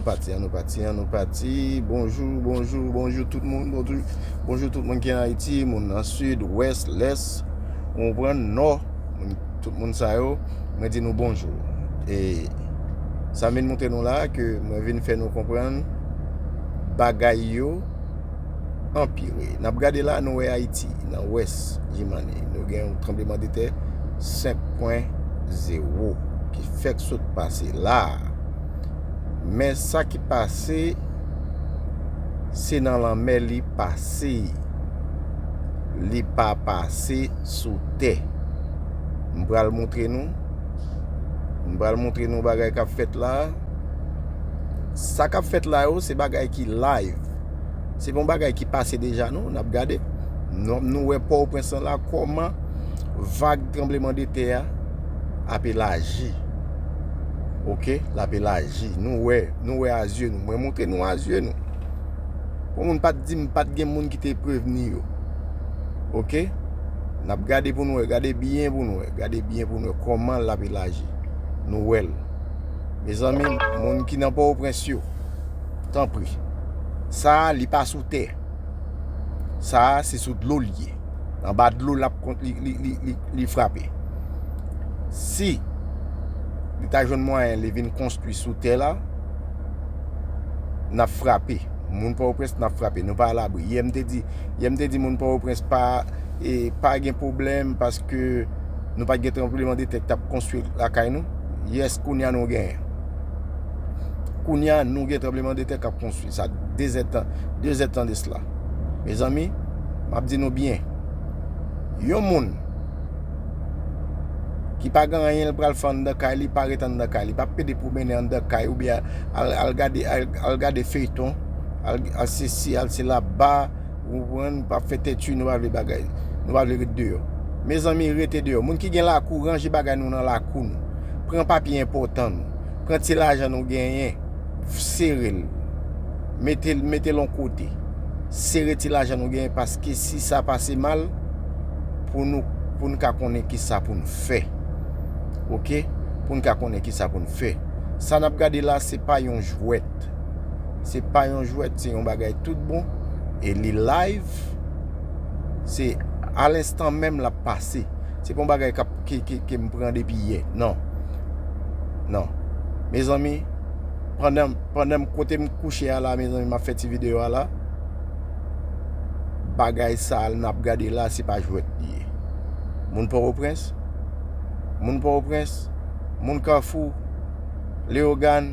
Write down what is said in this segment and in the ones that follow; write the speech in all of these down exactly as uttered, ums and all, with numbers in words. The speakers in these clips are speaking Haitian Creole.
Pati, ann nou pati, ann nou pati. Bonjou, bonjou, bonjou tout moun. Bonjou, bonjou tout moun ki an Ayiti, moun nan sid, wès, lès, ou konprann, nò, moun, tout moun sa yo, mwen di nou bonjou. E sa m vin montre nou la, ke mwen vin fè nou konprann bagay yo anpire. N ap gade la, nou wè Ayiti, nan wès Jimani, nou gen yon tranblemanntè senk pwen zewo ki fèk sot pase la a. Men sa ki pase, se nan lanmè li pase. Li pa pase sou tè. M pral montre nou. M pral montre nou bagay k ap fèt la. Sa k ap fèt la yo, se bagay ki live. Se pa yon bagay ki pase deja, non, n ap gade. Nou, nou wè Pòtoprens lan la, kòman vag tranblemanntè a ap elaji. Oke, l ap elaji. Nou wè, nou wè a zye nou. Mwen montre nou a zye nou. Pou moun pa t di m pa t gen moun ki te prevni yo. Oke? N ap gade pou nou wè, gade byen pou nou wè, gade byen pou nou wè kòman l ap elaji. Nou wè l. Mezanmi, moun ki nan Pòtoprens yo, tanpri. Sa a, li pa sou tè. Sa a, se sou dlo l ye. Anba dlo l ap kon-, li, li, li, li, li frape. Si li ta jwenn mwayen li vin konstwi sou tè la, n ap frape. Moun Pòtoprens, n ap frape. Nou pa alabri. Yè m te di, yè m te di moun Pòtoprens pa, e, pa gen pwoblèm paske nou pa t gen tranblemanntè k t ap konstwi lakay nou. Yès, kounye a nou genyen. Kounye a nou gen tranblemanntè k ap konstwi. Sa de zèdtan, de zèdtan de sila. Mezanmi, m ap di nou byen. Yon moun ki pa gen anyen l pral fè anndan kay li, pa ret anndan kay li, pa pede pwomennen anndan kay oubyen al, al gade, al, al gade feyton, al, al sesi, al sela, ba, ou konprann, pa fè tèt nou pa vle bagay, nou pa vle ret deyò. Mezanmi, rete deyò. Moun ki gen lakou, ranje bagay nou nan lakou nou. Pran papye enpòtan nou. Pran ti lajan nou genyen, sere l. Mete l, mete l yon kote. Sere ti lajan nou genyen, paske si sa pase mal, pou nou, pou n ka konnen kisa pou n fè. Oke? Pou n ka konnen kisa pou n fè. Sa n ap gade la, se pa yon jwèt. Se pa yon jwèt, se yon bagay tout bon. E li live. Se a lenstan menm l ap pase. Se pa yon bagay k ap, ke, ke, ke m pran depi yè. Non. Non. Mezanmi, pandan, pandan m, kote m kouche a la, mezanmi, m ap fè ti videyo a la. Bagay sa a n ap gade la, se pa jwèt li ye. Moun Pòtoprens, moun Pòtoprens, moun Kafou, Leyogàn,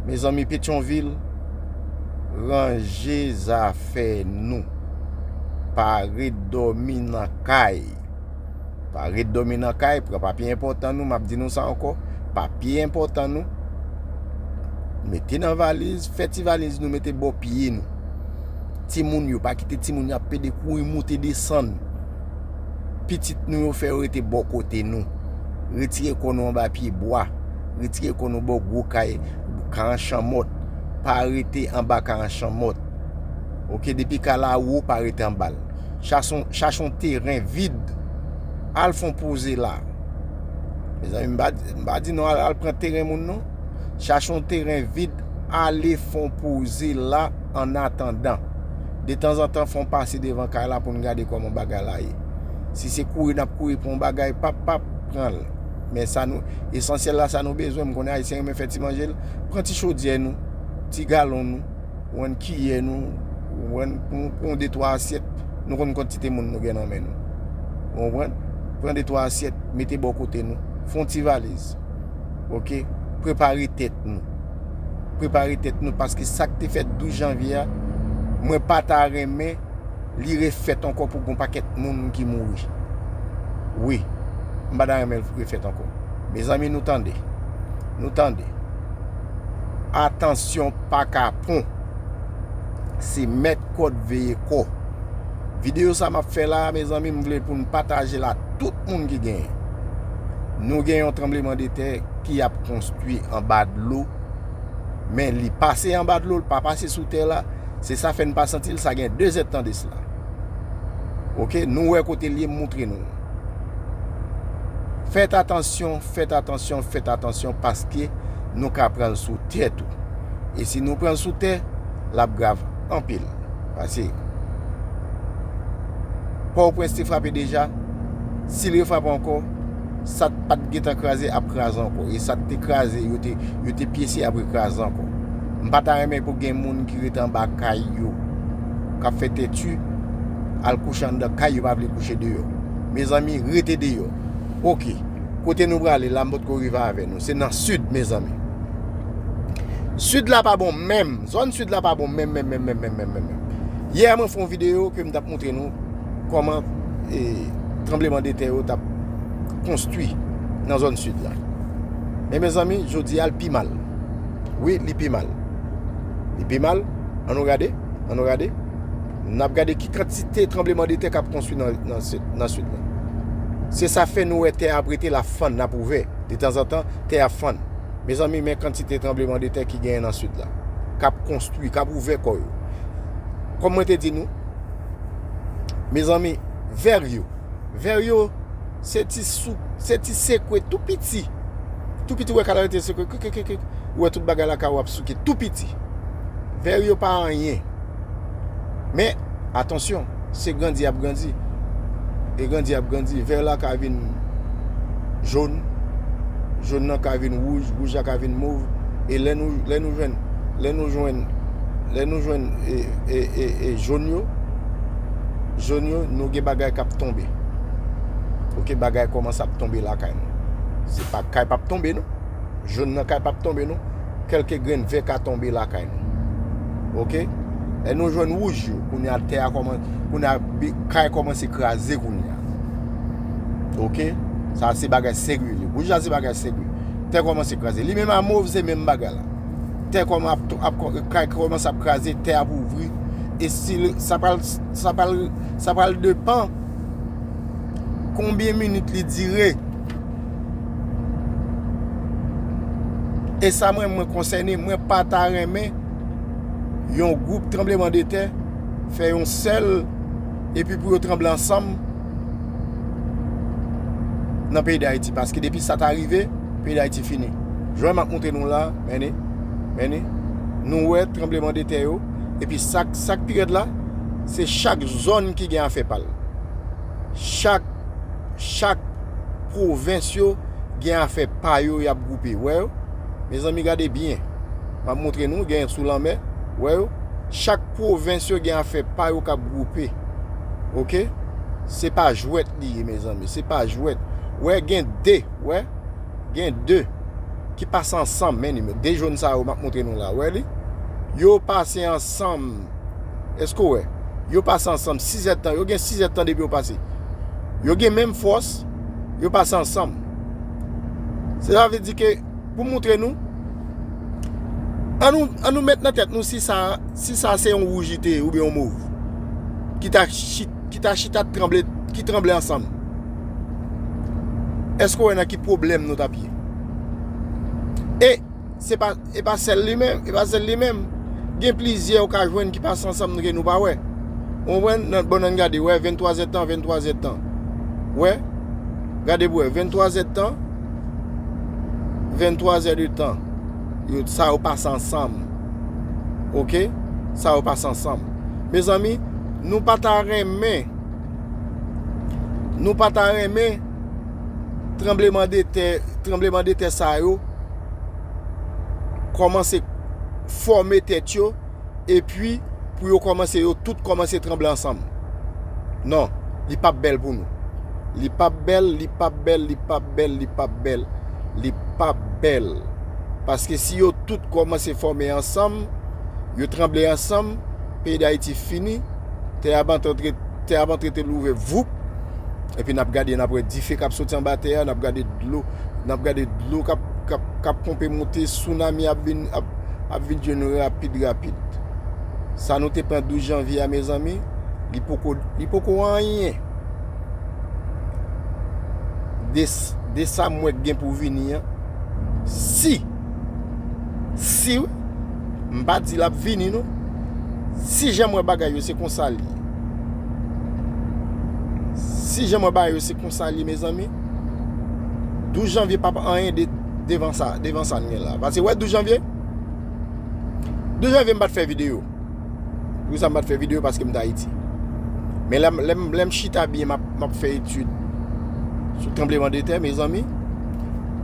mezanmi, Petyonvil, ranje zafè nou. Pa ret dòmi nan kay. Pa ret dòmi nan kay, pran papye enpòtan nou, m ap di nou sa ankò, papye enpòtan nou, mete nan valiz, fè ti valiz nou mete bò pye nou. Timoun yo, pa kite timoun yo ap pede kouri moute desann. Pitit nou yo fè yo rete bò kote nou. Retire kò nou anba pye bwa. Retire kò nou bò gwo kay, karan chanmòt. Pa rete anba karan chanmòt. Oke, depi ka la wo, pa rete anba l. Chache yon, chache yon teren vid. Al fè yon poze la. Mezanmi, m pa, m pa di nou al, al pran teren moun non. Chache yon teren vid, ale fè yon poze la annatandan. Detanzantan, fè yon pase devan kay la pou n gade kòman bagay la ye. Si se kouri n ap kouri pou yon bagay, pap, pap, pran l. Men sa nou, esansyèl la, sa nou bezwen, m konnen Ayisyen renmen fè ti manje l, pran ti chodyè nou, ti galon nou, ou konprann, kiyè nou, ou konprann, pran, pran de twa asyèt, nou konn kantite moun nou gen nan men nou. Ou konprann? Pran de twa asyèt, mete bò kote nou. Fè yon ti valiz. Oke? Prepare tèt nou. Prepare tèt nou, paske sa k te fèt douz janvye a, mwen pa ta renmen li refèt ankò pou gon pakèt moun ki mouri. Wi, m pa ta renmen l refèt ankò. Mezanmi, nou tande. Nou tande. Atansyon pa kapon. Se mèt kòd veye kò. Videyo sa m ap fè la, mezanmi, m vle pou n pataje l a tout moun ki genyen. Nou gen yon tranblemanntè ki ap konstwi anba dlo, men li pase anba dlo, l pa pase sou tè la. Se sa fè n pa santi l, sa gen de zèdtan de sila. Oke, nou wè kote l ye, m montre nou. Fèt atansyon, fèt atansyon, fèt atansyon, paske nou ka pran l sou tè tou. E si nou pran l sou tè, l ap grav anpil. Paske Pòtoprens te frape deja, si l refrape ankò, sa k pa t gentan kraze ap kraze ankò. E sa k te kraze, yo te, yo te pyese ap rekraze ankò. M pa ta renmen pou gen moun ki rete anba kay yo, k ap fè tèti, al kouche anndan kay yo, pa vle kouche deyò. Mezanmi, rete deyò. Oke. Kote nou prale la, m potko rive avè nou. Se nan sid, mezanmi. Sid la pa bon menm. Zòn sid la pa bon menm, menm, menm, menm, menm, menm, menm, menm. Yè, mwen fè yon videyo ke m t ap montre nou kòman, e, tranblemanntè yo t ap konstwi nan zòn sid la. Men, mezanmi, jodi a, l pi mal. Wi, li pi mal. Li pi mal. Ann nou gade, ann nou gade. N ap gade ki kantite tranblemanntè k ap konstwi nan, nan sid, nan sid la. Se sa fè nou wè tè a ap rete, l ap fann, l ap ouvè. Detanzantan, tè a fann. Mezanmi, men kantite tranblemanntè ki genyen nan sid la. K ap konstwi, k ap ouvè kò yo. Kòm mwen te di nou, mezanmi, vè yo. Vè yo, se ti sou, se ti sekwe tou piti. Tou piti, ou wè ka rete sekwe, krik, krik, krik, krik. Ou wè tout bagay la ka w ap souke tou piti. Vè yo pa anyen. Men, atansyon, se grandi y ap grandi. E grandi y ap grandi. Vè la ka vin jòn. Jòn nan ka vin wouj. Wouj la ka vin mov. E lè nou, lè nou jwenn, lè nou jwenn, lè nou jwenn, e, e, e, e jòn yo, jòn yo, nou gen bagay k ap tonbe. Oke, bagay kòmanse ap tonbe lakay nou. Se pa kay p ap tonbe, non. Jòn nan kay p ap tonbe, non. Kèlke grenn vè ka tonbe lakay nou. Oke? Lè nou jwenn wouj yo, kounye a tè a kòman, kounye a bi-, kay kòmanse kraze kounye a. Oke? Sa se bagay serye li. Wouj la se bagay serye. Tè kòmanse kraze. Li menm a mov se menm bagay la. Tè kòman ap, ap, kay kòmanse ap kraze, tè ap ouvri. E si l-, sa pral, sa pral, sa pral depan konbyen minit li dire. E sa mwen, mwen konsène, mwen pa ta renmen yon gwoup tranblemanntè fè yon sèl, epi pou yo tranble ansanm nan peyi Dayiti. Paske depi sa ta rive, peyi Dayiti fini. Jan m ap montre nou la, men, men, nou wè tranblemanntè yo, epi sa k, sa k pi rèd la, se chak zòn ki gen afè pa l. Chak, chak pwovens yo gen afè pa yo y ap gwoupe. Wè yo? Mezanmi, gade byen. M ap montre nou, gen sou lanmè. Wè yo? Chak pwovens yo gen afè pa yo k ap gwoupe. Oke? Se pa jwèt li ye, mezanmi. Se pa jwèt. Wè, gen de. Wè? Gen de ki pase ansanm, men de jòn sa yo m ap montre nou la. Wè li? Yo pase ansanm. Èske w wè? Yo pase ansanm sizèdtan. Yo gen sizèdtan depi yo pase. Yo gen menm fòs. Yo pase ansanm. Se sa vle di ke, pou montre nou, an nou, an nou met nan tèt nou si sa, si sa se yon wouj li te ye oubyen yon mov. Ki ta chit-, ki ta chita tranble, ki tranble ansanm. Èske w wè nan ki pwoblèm nou t ap ye? E se pa, e pa sèl li menm, e pa sèl li menm. Gen plizyè ou ka jwenn ki pase ansanm ke nou pa wè. Ou konprann? Nan, bon, ann gade, wè, venntwazèdtan, venntwazèdtan. Wè, gade pou wè, venntwazèdtan, venntwazèdtan. Yo, sa yo pase ansanm. Oke? Sa yo pase ansanm. Mezanmi, nou pa ta renmen, nou pa ta renmen tranblemanntè, tranblemanntè sa yo kòmanse fòme tèt yo, epi pou yo kòmanse, yo tout kòmanse tranble ansanm. Non, li p ap bèl pou nou. Li p ap bèl, li p ap bèl, li p ap bèl, li p ap bèl, li p ap bèl. Paske si yo tout kòmanse fòme ansanm, yo tranble ansanm, peyi Dayiti fini, tè a ap antre, tè a ap antre te louvè, voup, epi n ap gade, n ap wè dife k ap soti anba tè a, n ap gade dlo, n ap gade dlo k ap, k ap, k ap ponpe monte, tsunami ap vin, ap, ap vin jwenn nou rapid, rapid. Sa nou te pran douz janvye a, mezanmi, li poko, li poko anyen de, de sa m wè k gen pou vini an. Si, si, wi, m pa di l ap vini, non. Si jan m wè bagay yo, se konsa l ye. Si jan m wè bagay yo, se konsa l ye, mezanmi. Douz janvye p ap anyen de, devan sa, devan sa n gen la. Paske wè douz janvye, douz janvye m pa t fè videyo. Poukisa m pa t fè videyo? Paske m t Ayiti. Men lè m, lè m, lè m chita byen, m ap, m ap fè etid sou tranblemanntè, mezanmi.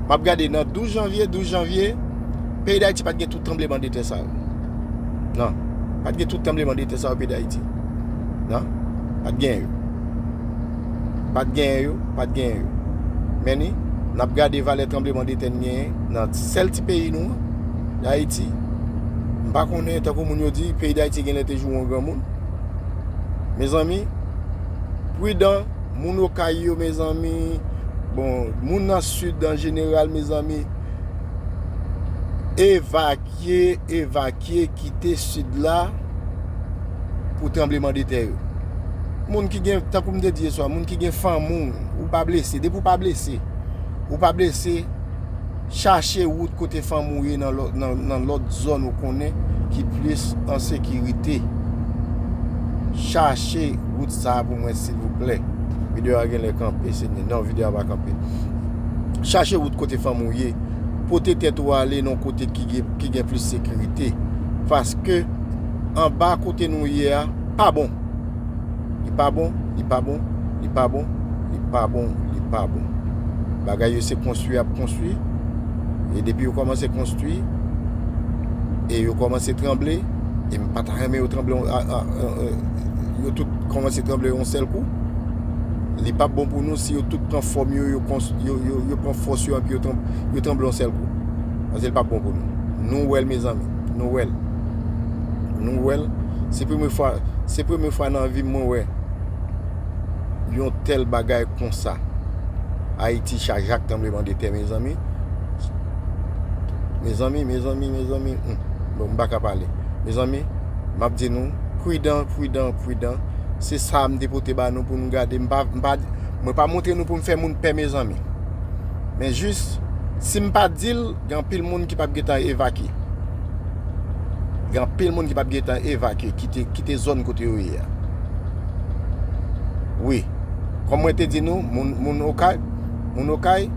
M ap gade nan douz janvye, douz janvye, peyi Dayiti pa t gen tout tranblemanntè sa yo. Non. Pa t gen tout tranblemanntè sa yo peyi Dayiti. Non. Pa t gen yo. Pa t gen yo, pa t gen yo. Men ni, n ap gade valè tranblemanntè n genyen nan sèl ti peyi nou an, Dayiti. M pa konnen, tankou moun yo di, peyi Dayiti genlè te joure yon granmoun. Mezanmi, pridan, moun Okay yo, mezanmi, bon, moun nan Sid an jeneral, mezanmi, evakye, evakye, kite Sid la pou tranblemanntè yo. Moun ki gen, tankou m te di yè swa, moun ki gen fanmi w, ou pa blese. Depi w pa blese, ou pa blese, chache wout kote fanmi w ye nan lòt, nan, nan lòt zòn ou konnen ki plis an sekirite. Chache wout sa a pou mwen, silvouplè. Videyo a genlè kanpe, Senyè. Non, videyo a pa kanpe. Chache wout kote fanmi w ye. Pote tèt ou ale nan kote ki gen, ki gen plis sekirite. Paske anba kote nou ye a, pa bon. Li pa bon, li pa bon, li pa bon, li pa bon, li pa bon. Bagay yo se konstwi y ap konstwi. E depi yo kòmanse konstwi, e yo kòmanse tranble, e m pa ta renmen yo tranble, a, a, a, a, yo tout kòmanse tranble yon sèl kou. Li p ap bon pou nou si yo tout pran fòm yo, yo, kons- yo, yo, yo pran fòs yo, epi yo, tranb- yo tranble yon sèl kou. Paske li p ap bon pou nou. Nou wè l, mezanmi. Nou wè l. Nou wè l. Se premye fwa, se premye fwa nan vi m mwen wè yon tèl bagay konsa. Ayiti chaje ak tranblemanntè, mezanmi. Mezanmi, mezanmi, mezanmi. Hmm. Bon, m pa ka pale. Mezanmi, m ap di nou, pridan, pridan, pridan. Se sa m te pote ba nou pou nou gade. M pa, m pa, mwen pa montre nou pou m fè moun pè, mezanmi. Men jis, si m pa di l, gen anpil moun ki p ap gentan evakye. Gen anpil moun ki p ap gentan evakye, kite, kite zòn kote yo ye a. Wi. Kòm mwen te di nou, moun, moun Okay, moun Okay,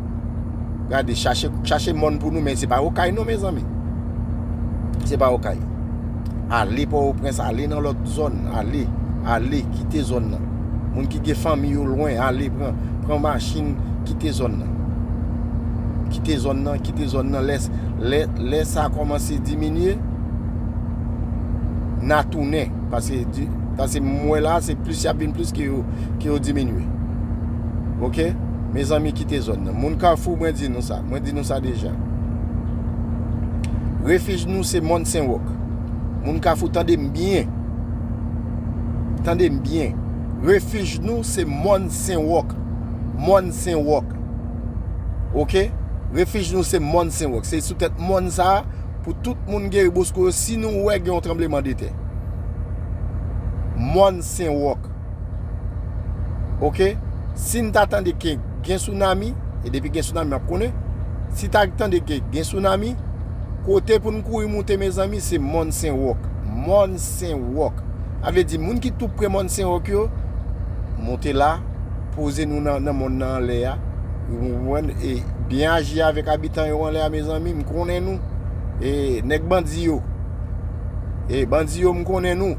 gade, chache, chache mòn pou nou, men se pa Okay non, mezanmi. Se pa Okay. Ale Pòtoprens, ale nan lòt zòn, ale, ale, kite zòn nan. Moun ki gen fanmi yo lwen, ale, pran, pran machin, kite zòn nan. Kite zòn nan, kite zòn nan. Lè, lè, lè sa kòmanse diminye, n a tounen. Paske, di- paske m wè la, se plis y ap vin plis ke yo, ke yo diminye. Oke? Mezanmi, kite zòn nan. Moun Kafou, mwen di nou sa. Mwen di nou sa deja. Refij nou se Mòn Sen Wòk. Moun Kafou, tande m byen. Tande m byen. Refij nou se Mòn Sen Wòk. Mòn Sen Wòk. Oke? Refij nou se Mòn Sen Wòk. Se sou tèt mòn sa a pou tout moun geri bosko yo si nou wè gen yon tranblemanntè. Mòn Sen Wòk. Oke? Si n ta tande ke gen sounami, e depi gen sounami, m ap konnen. Si ta tande ke gen sounami, kote pou n kouri moute, mezanmi, se Mòn Sen Wòk. Mòn Sen Wòk. Sa vle di, moun ki tou pre Mòn Sen Wòk yo, moute la, poze nou nan, nan mòn nan anlè a. Ou konprann? E byen aji avèk abitan yo anlè a, mezanmi, m konnen nou. E nèg bandi yo. E bandi yo, m konnen nou.